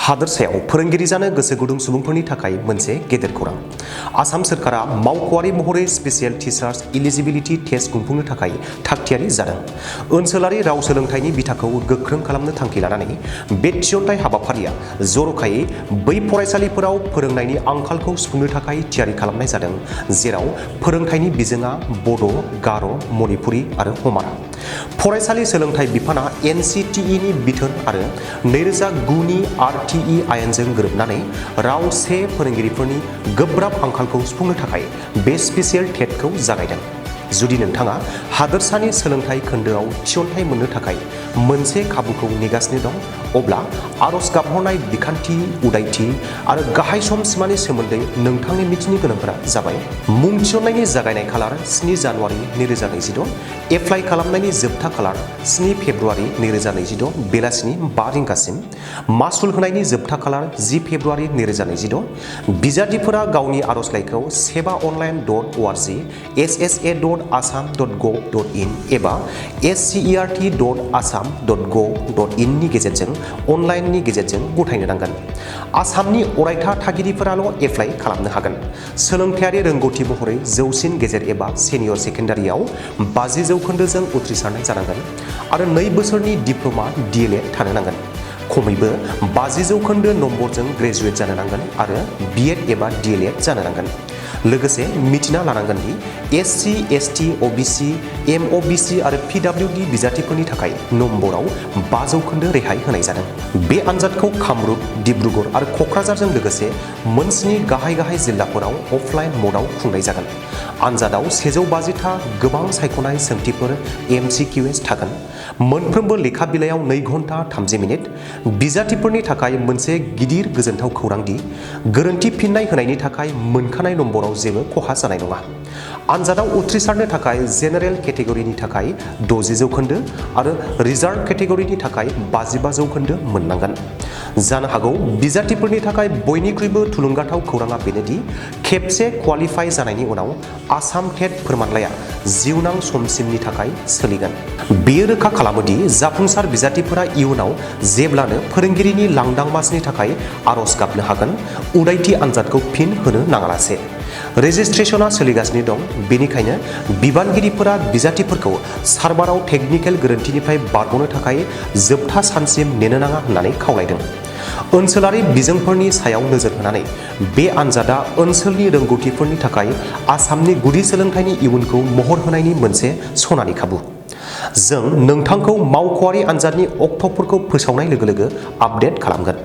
हादोरसायाव फोरोंगिरि जानो गोसो गुदुं सुबुंफोरनि थाखाय मोनसे गेदेर खौरां। आसाम सोरखारा मावख'आरि महरै स्पेसियेल टिचार्स इलिजिबिलिटि टेस्ट खुंफुंनो थाखाय थागथियारि जादों। ओनसोलारि राव सोलोंथाइनि बिथाखौ गोख्रों खालामनो थांखि लानानै बे थिसनथाइ हाबाफारिया जर'खायै बै फरायसालिफोराव फोरोंनायनि आंखालखौ सुफुंनो थाखाय थियारि खालामनाय जादों, जेराव फोरोंथाइनि बिजोङा बड', गार', मणिपुरि आरो हमारा। फरायसालि सोलोंथाइ बिफाना NCTE नि बिथोन आरो 2009 नि RTE आयेनजों गोरोबनानै राव 1 फोरोंगिरिफोरनि गोब्राब आंखालखौ सुफुंनो थाखाय बे स्पेसियेल टेटखौ जागायदों। जुदि नोंथाङा हादोरसानि सोलोंथाइ खोन्दोआव थिसनथाइ मोननो थाखाय मोनसे खाबुखौ नेगासिनो दं, अब्ला आर'ज गाबहरनाय बिखान्थि, उदायथि आरो गाहाय सम सिमानि सोमोन्दै नोंथांनि मिथिनो गोनांफोरा जाबाय: मुं थिसननायनि जागायनाय खालार 7 जानुवारि 2026, एप्लाइ खालामनायनि जोबथा खालार 7 फेब्रुवारि 2026 बेलासिनि 5 रिंगासिम, मासुल होनायनि जोबथा खालार 10 फेब्रुवारि 2026, बिजाथिफोरा गावनि आर'जलाइखौ sebaonline.org, ssa.assam.gov.in एबा scert.assam.gov.in नि गेजेरजों अनलाइननि गेजेरजों गथायनो नांगोन। आसामनि अरायथा थागिरिफोराल' एप्लाइ खालामनो हागोन। सोलोंथायारि रोंगौथि महरै जौसिन गेजेर एबा सेनियर सेकेन्डारियाव 50 जौखोन्दोजों उथ्रिसारनाय जानांगोन आरो 2 बोसोरनि डिप्ल'मा DLED थानो नांगोन। खमैबो 50 जौखोन्दो नम्बरजों ग्रेजुवेट जानो नांगोन आरो BEd एबा DLED जानो नांगोन। लोगोसे मिथिना लानांगोन दि SC, ST, OBC, MOBC आरो PWD बिजाथिफोरनि थाखाय नम्बराव 5 जौखोन्दो रेहाय होनाय जादों। बे आनजादखौ कामरुप, डिब्रुगड़ आरो क'क्राझारजों लोगोसे मोनस्नि गाहाय जिल्लाफोराव अफलाइन म'डआव खुंनाय जागोन। आनजादाव 150 था गोबां सायख'नाय सोंथिफोर MCQs थागोन। मोनफ्रोमबो लेखा बिलाइयाव 2 घन्टा 30 मिनिट। बिजाथिफोरनि थाखाय मोनसे गिदिर गोजोनथाव खौरां दि गोरोन्थि फिननाय होनायनि थाखाय मोनखानाय नम्बराव जेबो खहा जानाय नङा। आनजादाव उथ्रिसारनो थाखाय जेनेरेल केटेगरिनि थाखाय 60 जौखोन्दो आरो रिजार्भ केटेगरिनि थाखाय 55 जौखोन्दो मोननांगोन। जानो हागौ बिजाथिफोरनि थाखाय बयनिख्रुइबो थुलुंगाथाव खौरांआ बेनोदि खेबसे क्वालिफाइ जानायनि उनाव आसाम टेट फोरमानलाइआ जिउनां समसिमनि थाखाय सोलिगोन। बेयो रोखा खालामो दि जाफुंसार बिजाथिफोरा इयुनाव जेब्लानो फोरोंगिरिनि लांदां मासिनि थाखाय आर'ज गाबनो हागोन, उदायथि आनजादखौ फिन होनो नाङालासे। रेजिस्ट्रेशनआ सोलिगासिनो दं, बेनिखायनो बिबानगिरिफोरा बिजाथिफोरखौ सार्भाराव टेकनिकेल गोरोन्थिनिफ्राय बारग'नो थाखाय जोबथा सानसिम नेनो नाङा होननानै खावलायदों। ओनसोलारि बिजोंफोरनि सायाव नोजोर होनानै बे आनजादआ ओनसोलनि रोंगौथिफोरनि थाखाय आसामनि गुदि सोलोंथाइनि इयुनखौ महर होनायनि मोनसे सनानि खाबु। जों नोंथांखौ मावख'आरि आनजादनि अक्ट'फोरखौ फोसावनाय लोगो लोगो आपडेट खालामगोन।